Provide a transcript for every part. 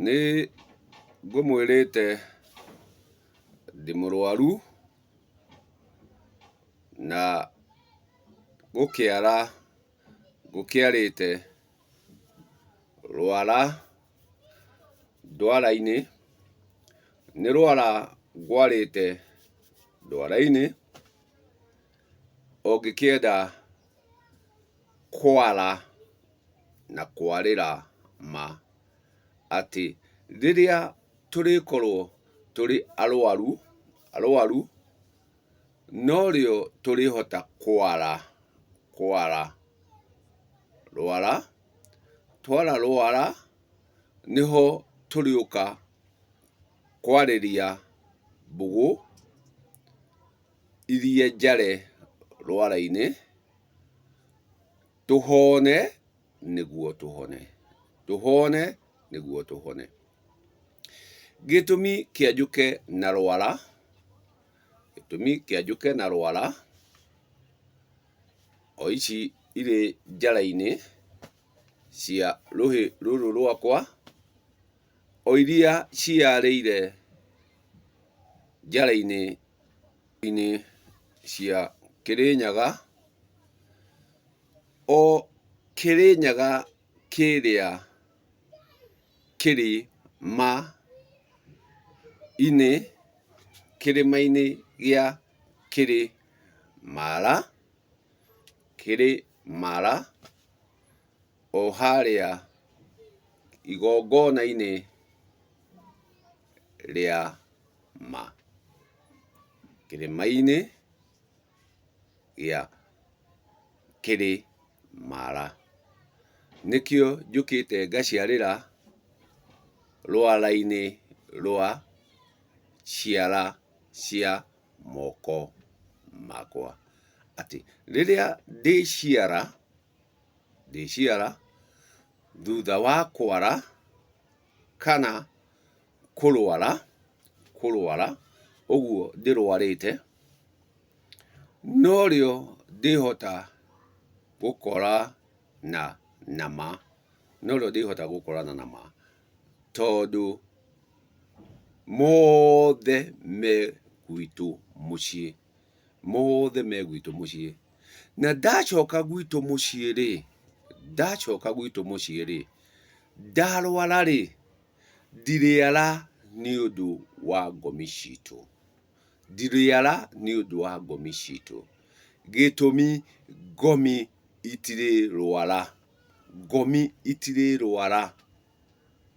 Nĩ ngũmwĩrĩte ndĩ mũrwaru na gũkĩara ngũkĩarĩte rwara ndwara-inĩ, nĩ rwara ngwarĩte ndwara-inĩ, ũngĩkĩenda kwara na kwarĩra ma atĩ rĩrĩa tũrĩkorwo tũrĩ arwaru, arwaru, norĩo tũrĩhota kwara, kwara rwara, twara rwara nĩho tũrĩũka kwarĩria mbũgũ iria njare rwara-inĩ, tũhone nĩguo tũhone, tũhone nĩguo tũhone. Gĩtũmi kĩa njũke na rwara, gĩtũmi kĩa njũke na rwara, o ici irĩ njara-inĩ cia rũhĩ rũrũ rwakwa, o iria ciarĩire njara-inĩ inĩ cia Kĩrĩnyaga, o Kĩrĩnyaga kĩrĩa kĩrĩ ma inĩ kĩrĩma-inĩ gĩa Kĩrĩmara, Kĩrĩmara, o harĩa igongona-inĩ rĩa ma, kĩrĩma-inĩ gĩa Kĩrĩmara. Nĩkĩo njũkĩte ngaciarĩra rwara-inĩ rwa ciara cia moko makwa. Atĩ rĩrĩa ndĩciara, ndĩciara thutha wa kwara kana kũrwara, kũrwara ũguo ndĩrwarĩte, norĩo ndĩhota gũkora na nama, norĩo ndĩhota gũkorana na ma, tondũ mothe me gwitũ mũciĩ, mothe me gwitũ mũciĩ. Na ndacoka gwitũ mũciĩ rĩ, ndacoka gwitũ mũciĩ rĩ, ndarwara rĩ, ndirĩara nĩ ũndũ wa ngomi citũ. Ndirĩara nĩ ũndũ wa ngomi citũ. Gĩtũmi ngomi itirĩ rwara, ngomi itirĩ rwara.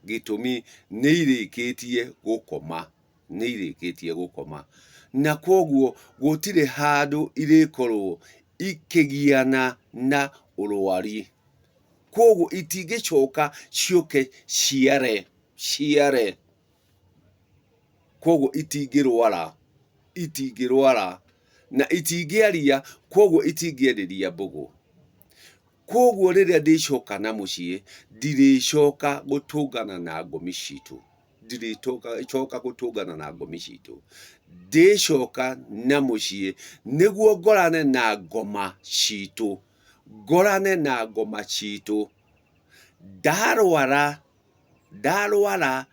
Gĩtũmi nĩ irĩkĩtie gũkoma, nĩ irĩkĩtie gũkoma. Na kwoguo gũtirĩ handũ irĩkorwo ikĩgiana na ũrwari. Kwoguo itingĩcoka ciũke ciare, ciare. Kwoguo itingĩrwara, itingĩrwara na itingĩaria, kwoguo itingĩarĩria mbũgũ. Kwoguo rĩrĩa ndĩcoka na mũciĩ, ndirĩcoka gũtũngana na ngomi citũ, ndirĩcoka gũtũngana na ngomi citũ. Ndĩcoka na mũciĩ nĩguo ngorane na ngoma citũ, ngorane na ngoma citũ. Ndarwara Ndarwara,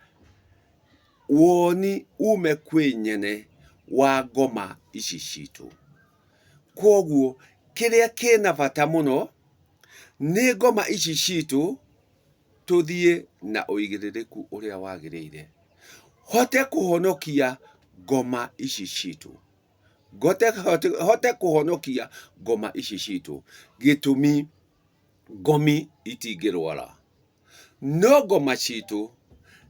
woni ume kwĩ nyene wa ngoma ici citũ. Kwoguo kĩrĩa kĩna bata mũno nĩ ngoma ici citũ tũthiĩ na ũigĩrĩrĩku ũrĩa wagĩrĩire. Hote kũhonokia ngoma ici citũ. Hote kũhonokia ngoma ici citũ. Gĩtũmi ngomi itingĩrwara. No ngoma citũ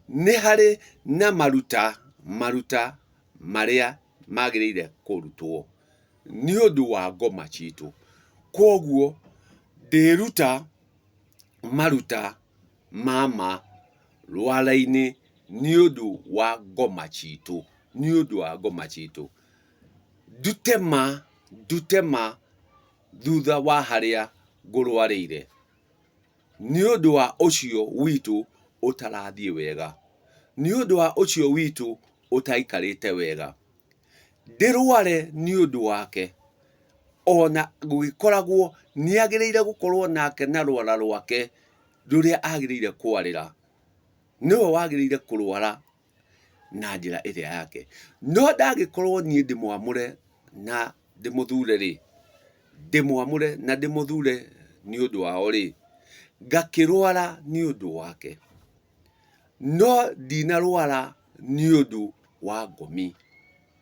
nĩ harĩ na maruta, maruta marĩa magĩrĩire kũrutwo nĩ ũndũ wa ngoma citũ. Kwoguo ndĩruta maruta ma ma rwara-inĩ nĩ ũndũ wa ngoma citũ, nĩ ũndũ wa ngoma citũ. Ndute ma, ndute ma thutha wa harĩa ngũrwarĩire. Nĩ ũndũ wa ũcio witũ ũtarathiĩ wega, nĩ ũndũ wa ũcio witũ ũtaikarĩte wega. Ndĩrware nĩ ũndũ wake, ona gũgĩkoragwo nĩ agĩrĩire gũkorwo nake na rwara rwake rũrĩa agĩrĩire kwarĩra. Nĩwe wagĩrĩire kũrwara na njĩra ĩrĩa yake. No ndangĩkorwo niĩ ndĩmwamũre na ndĩmũthure rĩ, ndĩmwamũre na ndĩmũthure nĩ ũndũ wao rĩ, ngakĩrwara nĩ ũndũ wake. No ndinarwara nĩ ũndũ wa ngomi,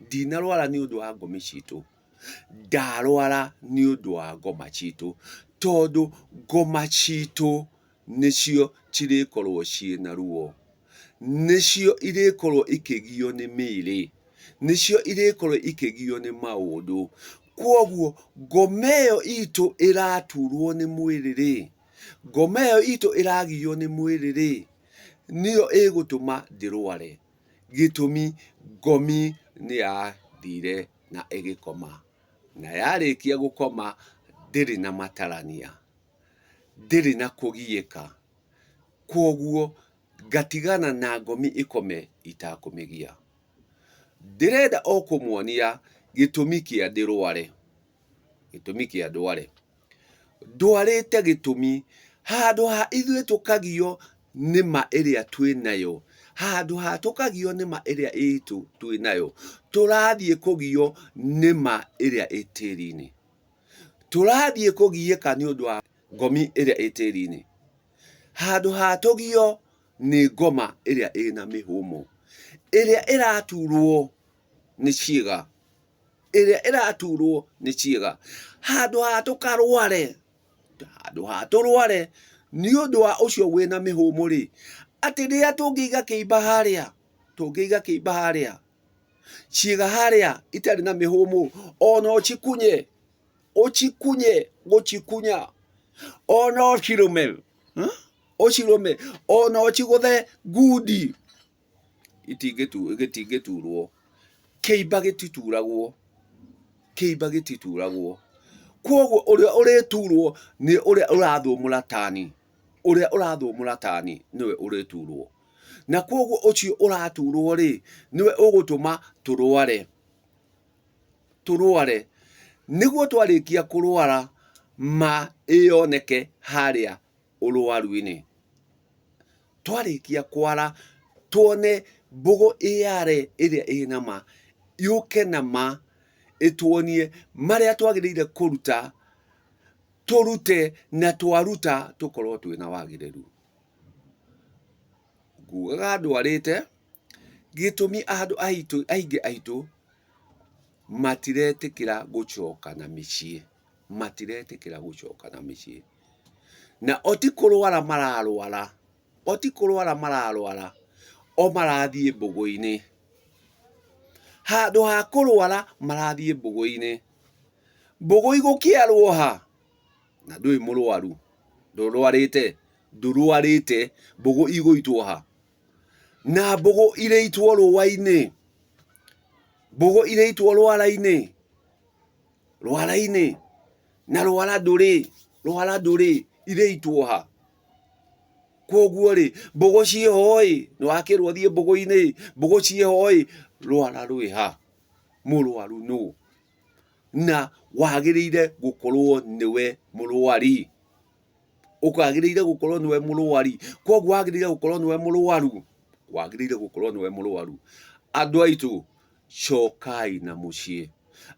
ndinarwara nĩ ũndũ wa ngomi citũ, ndarwara nĩ ũndũ wa ngoma citũ, tondũ ngoma citũ nĩcio cirĩkorwo ciĩna ruo, nĩcio irĩkorwo ikĩgio nĩ mĩĩrĩ, nĩcio irĩkorwo ikĩgio nĩ maũndũ. Kwoguo ngoma ĩyo itũ ĩraturwo nĩ mwĩrĩ-rĩ, ngoma ĩyo itũ ĩragio nĩ mwĩrĩ-rĩ, nĩyo ĩgũtũma ndĩrware. Gĩtũmi ngomi nĩ yathire na ĩgĩkoma, na yarĩkia gũkoma ndĩrĩ na matarania. Ndĩrĩ na kũgiĩka, kwoguo ngatigana na ngomi ĩkome itakũmĩgia. Ndĩrenda o kũmuonia gĩtũmi kĩa ndĩrware, gĩtũmi kĩa ndware. Ndwarĩte gĩtũmi handũ ha ithuĩ tũkagio nĩ ma ĩrĩa twĩ nayo, handũ ha tũkagio nĩ ma ĩrĩa itũ twĩ nayo, tũrathiĩ kũgio nĩ ma ĩrĩa ĩ tĩri-inĩ. Tũrathiĩ kũgiĩka nĩ ũndũ wa ngomi ĩrĩa ĩ tĩri-inĩ. Handũ ha tũgio nĩ ngoma ĩrĩa ĩna mĩhũmũ, ĩrĩa ĩraturwo nĩ ciĩga, ĩrĩa ĩraturwo nĩ ciĩga. Handũ ha tũkarware, handũ ha tũrware nĩ ũndũ wa ũcio wĩna mĩhũmũ rĩ, atĩ rĩrĩa tũngĩiga kĩimba harĩa, tũngĩiga kĩimba harĩa, ciĩga harĩa itarĩ na mĩhũmũ ona ũcikunye ũcikunye gũcikunya ona ũcirũme ũcirũme ona ũcigũthe ngundi gĩtingĩturwo kĩimba gĩtituragwo kĩimba gĩtituragwo kwoguo ũrĩa ũrĩturwo nĩ ũrĩa ũrathũmũra tani ũrĩa ũrathũmũra tani nĩwe ũrĩturwo Na kwoguo ũcio ũraturwo rĩ, nĩwe ũgũtũma tũrware. Tũrware. Nĩguo twarĩkia kũrwara, ma ĩyoneke harĩa ũrwaru-inĩ. Twarĩkia kwara, tuone mbũgũ ĩyare ĩrĩa ĩna ma, yũke na ma, ĩtuonie marĩa twagĩrĩire kũruta, tũrute na twaruta tũkorwo twĩna wagĩrĩru. Ngugaga ndwarĩte, gĩtũmi andũ aitũ aingĩ aitũ matiretĩkĩra gũcoka na mĩciĩ, matiretĩkĩra gũcoka na mĩciĩ. Na o ti kũrwara mararwara, o ti kũrwara mararwara, o marathiĩ mbũgũ-inĩ. Handũ ha kũrwara marathiĩ mbũgũ-inĩ. Mbũgũ igũkĩarwo ha? Na ndũrĩ mũrwaru, ndũrwarĩte, ndũrwarĩte, mbũgũ igũitwo ha? Na mbũgũ irĩitwo rũa-inĩ, mbũgũ irĩitwo rwara-inĩ, rwara-inĩ, na rwara ndũrĩ, rwara ndũrĩ, irĩitwo ha? Kwoguo rĩ, mbũgũ ciĩho ĩ, nĩwakĩrwo ũthiĩ mbũgũ-inĩ, mbũgũ ciĩho ĩ, rwara rwĩ ha? Mũrwaru nũ? Na wagĩrĩire gũkorwo nĩwe mũrwari. Ũkagĩrĩire gũkorwo nĩwe mũrwari. Kwoguo wagĩrĩire gũkorwo nĩwe mũrwaru. Wagĩrĩire gũkorwo nĩwe mũrwaru. Andũ aitũ, cokai na mũciĩ.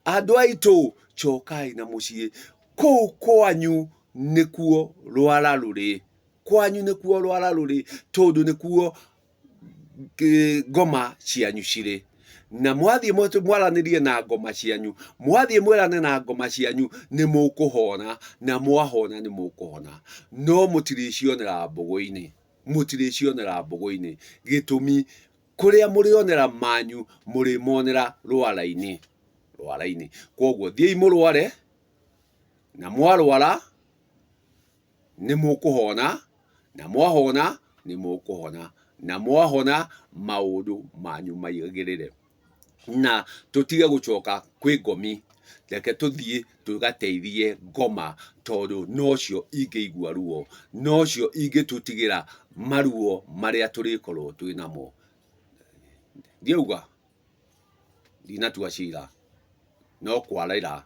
Andũ aitũ, cokai na mũciĩ. Kũu kwanyu nĩkuo rwara rũrĩ. Kwanyu nĩkuo rwara rũrĩ, tondũ nĩkuo ngoma cianyu cirĩ. Na mwathiĩ mwaranĩrie na ngoma cianyu, mwathiĩ mwĩrane na ngoma cianyu nĩ mũkũhona, na mwahona nĩ mũkũhona. No mũtirĩcionera mbũgũ-inĩ, mũtirĩcionera mbũgũ-inĩ. Gĩtũmi, kũrĩa mũrĩonera manyu, mũrĩmonera rwara-inĩ, rwara-inĩ. Kwoguo thiĩi mũrware, na mwarwara nĩ mũkũhona, na mwahona nĩ mũkũhona, na mwahona maũndũ manyu maagĩrĩre. Na tũtige gũcoka kwĩ ngomi, reke tũthiĩ tũgateithie ngoma tondũ nocio ingĩigua ruo, nocio ingĩtũtigĩra maruo marĩa tũrĩkorwo twĩ namo. Ndiauga, ndinatua cira, no kwarĩra.